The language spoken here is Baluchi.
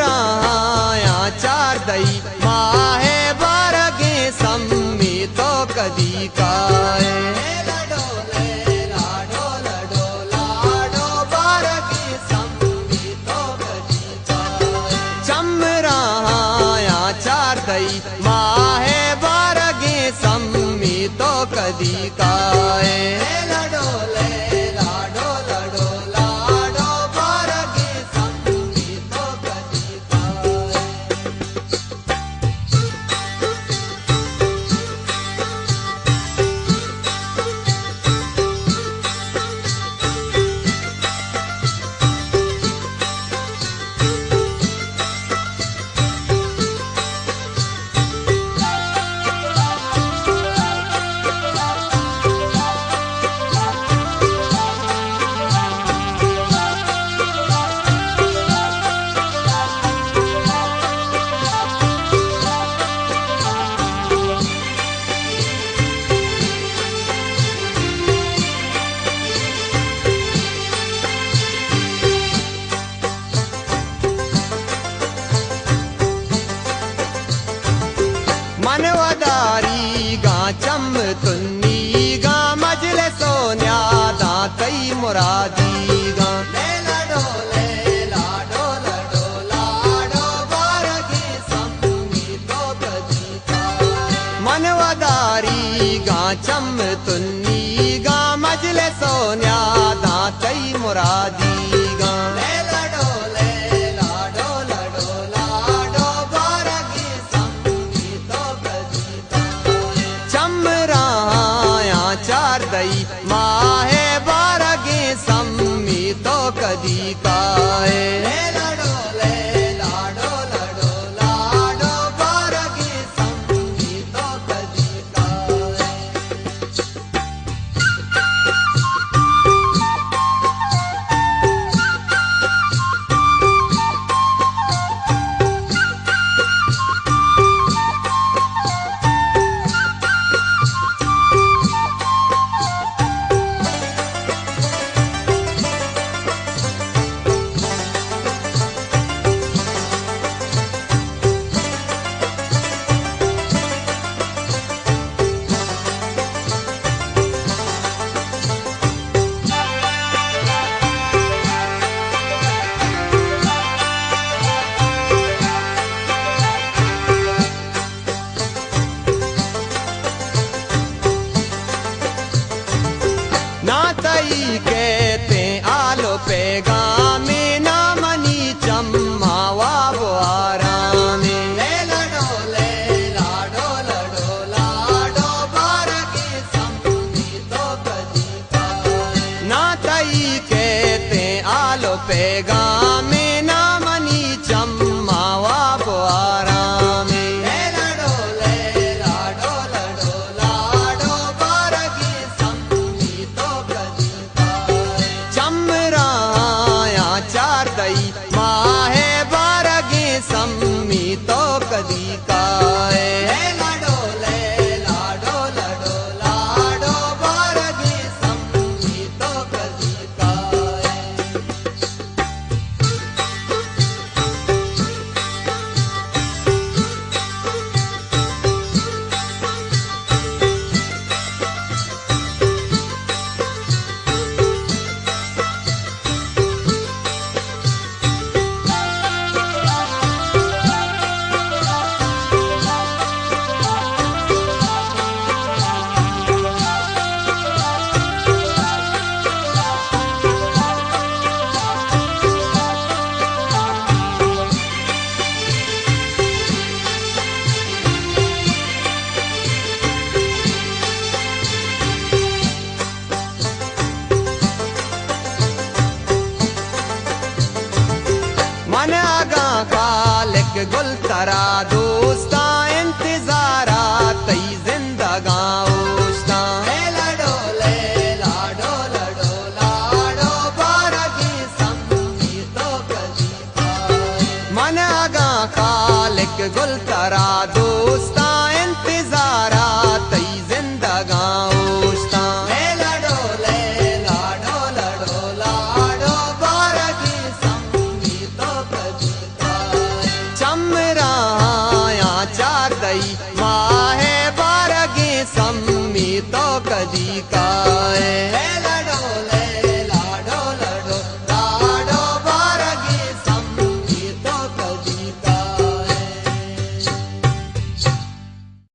آیاں چاردہی ماہ بارگیں سمی تو کدی کائے۔ چمراہاں آیاں چاردہی ماہ بارگیں سمی تو کدی کائے۔ من وداریگاں چم تنیگاں، مجلس و نیاداں تئی مرادیگاں۔ من وداریگاں چم تنیگاں، مجلس و نیاداں تئی مرادیگاں۔ چمراہاں آیاں چاردہی ماہ بارگیں سمی تو کدی کائے۔ نہ تئی کیتیں آل و پیغامے، نہ منی چماں واب و آرامے۔ نہ تئی کیتیں آل و پیغامے، نہ منی چماں واب و آرامے۔ چمراہاں آیاں چاردہی ماہ بارگیں سمی تو کدی کائے۔ من اگاں خالق گل ترا دوستاں، انتظارا تئی زندگاں اوشتاں۔ من اگاں خالق گل ترا